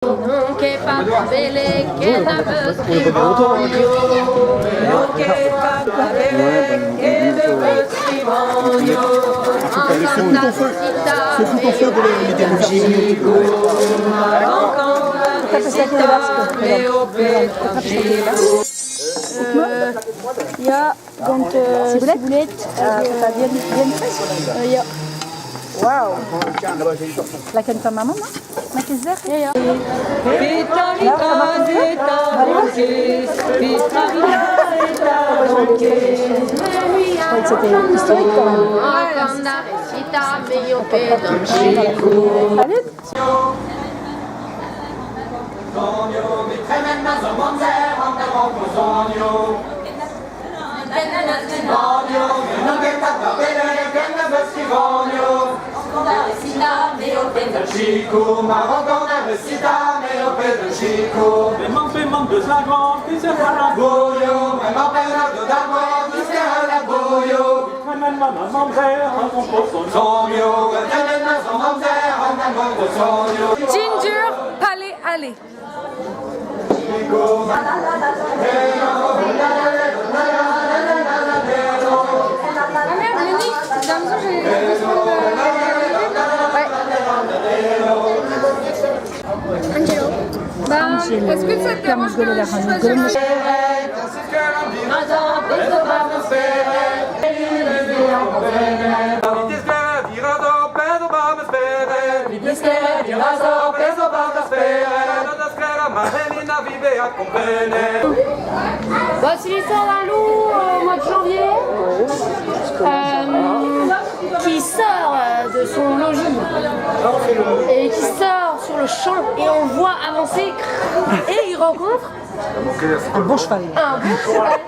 N'on ket pa beleg ken a veus skrivagno. N'on ket pa beleg ken a veus skrivagno. Ya, gant ciboulette. Ya. Waouh La ta maman, non Ma Ya, ya. C'était historique quand même. Allez. Ginger Palais Alley. Ah merde, Lenny, j'ai l'impression que j'ai Ouais. Angelo. Ben, est-ce que ça te dérange que je choisisse? Bah, c'est l'histoire d'un loup au mois de janvier qui sort de son logis et qui sort sur le champ et on le voit avancer et il rencontre Un bon cheval. Un bon cheval.